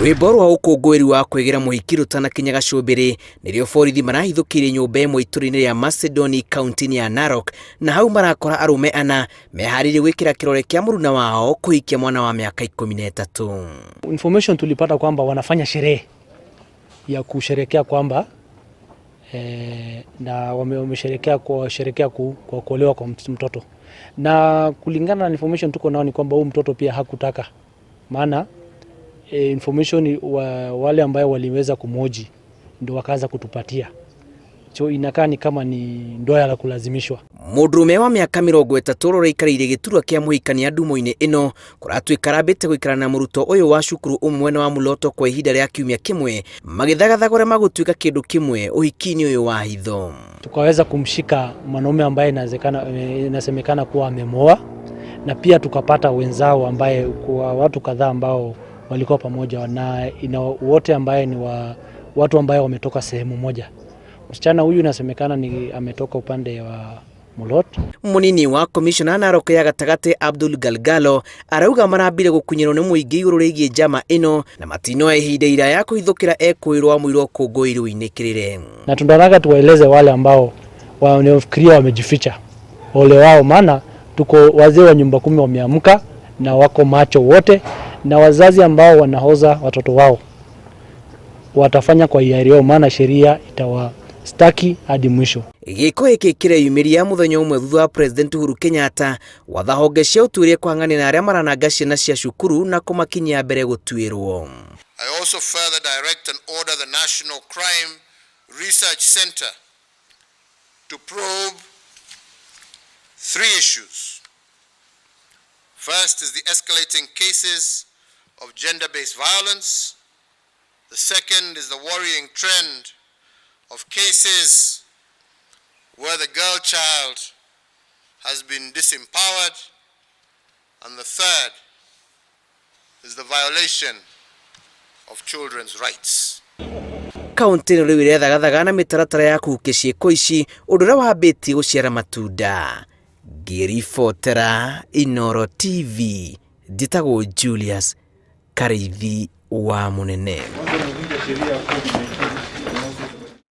Rwĩmbo rwa ũkũngũĩri wa kwĩgĩra mũhiki rũtanakinya gacũmbĩrĩ nĩrĩo borithi marahithũkĩire nyũmba ĩmwe itũra-inĩ rĩa Macedoni kaunti-inĩ ya Narok, na hau marakora arũme ana meharĩirie gwĩkĩra kĩrore kĩa mũruna wao kũhikia mwana wa mĩaka 13. Information tulipata kwamba wanafanya sherehe ya kusherekea kwamba na wamesherekea kwa sherekea kwa kuolewa kwa mtoto, na kulingana na information tuko nao ni kwamba huu mtoto pia hakutaka, maana information wale ambayo waliweza kumhoji ndio wakaanza kutupatia, so inakaa ni kama ni ndoa ya kulazimishwa. Mũndũrũme wa mĩaka 30 ũrĩa ũraikarĩire gĩturwa kĩa mũhikania ndumo-inĩ ĩno kũratuĩka arambĩte gũikara na mũrutwo ũyũ wa cukuru ũmwe mwena wa Muloto kwa ihinda rĩa kiumia kĩmwe magĩthagathaga ũrĩa magũtuĩka kĩndũ kĩmwe ũhiki-inĩ ũyũ wa hitho. Tukaweza kumshika mwanaume ambaye inasemekana kuwa amemoa, na pia tukapata wenzao ambaye kwa watu kadhaa ambao walikuwa pamoja na ina wote ambaye ni watu ambaye wametoka sehemu moja. Msichana huyu inasemekana ni ametoka upande wa Mulot. Munini wa komishona Narok ya gatagatĩ Abdul Galgalo arauga marambire gũkunyĩrwo nĩ mũingĩ igũrũ rĩgiĩ njama ĩno na matinoya ihinda iraya kũhithũkĩra ekũĩrwo amũirwo ũkũngũĩri ũinĩkĩrĩre. Na tunataka tuwaeleze wale ambao wanafikiria wamejificha ole wao, maana tuko wazee wa nyumba 10 wameamka na wako macho wote, na wazazi ambao wanahoza watoto wao watafanya kwa hiari yao, maana sheria itawastaki hadi mwisho. Gĩko gĩkĩ kĩreyumĩria mũthenya ũmwe thutha wa President Uhuru Kenyatta gwatha honge cia ũtuĩria kũhang'ania na arĩa marananga ciana cia cukuru na kũmakinyia mbere gũtuĩrwo. I also further direct and order the National Crime Research Center to probe 3 issues. First is the escalating cases of gender-based violence. The second is the worrying trend of cases where the girl child has been disempowered. And the third is the violation of children's rights. Kaunti ĩno rĩu ĩrethagathaga na mĩtaratara ya kũhukia ciĩko ici, ũndũ ũrĩa wambĩtie gũciara matunda. Ngĩribotera Inooro TV, njĩtagwo Julius Karĩithi wa Mũnene.